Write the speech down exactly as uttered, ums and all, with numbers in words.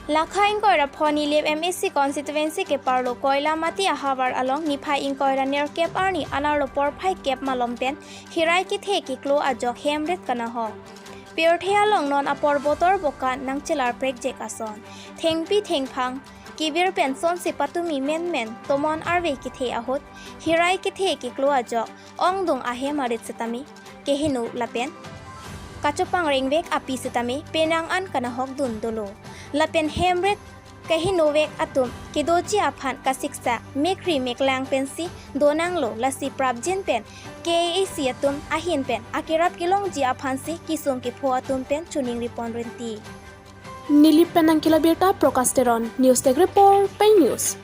Lakha ingkoi ra pho Nilip M A C constituency keparlo Koilamati ahavar along niphai ingkoi ra nerkep arni anerlo porphai kep malom pen hirai kethe keklo ajok hemret kanahok. Pirthe along non apor botor bokan nangchelar prekjek ason. Thengpi thengphang kibir pen sonsi patumi menmen tomon arve kethe ahut hirai kethe keklo ajok ongdung ahem arit setame keheno lapen kachopang rengvek api setame penang an kanahok dun dolo. Lapen hemret kehenovek atum kedoji aphan kasiksa mekri meklang pensi donanglo, lasi prapjin pen K A A C atum ahin pen akerap kelongji aphansi kesung kepho atum pen choningri pon rinti. Nilip pen nangkelo birta Prakash Teron, News Desk Report, Pei News.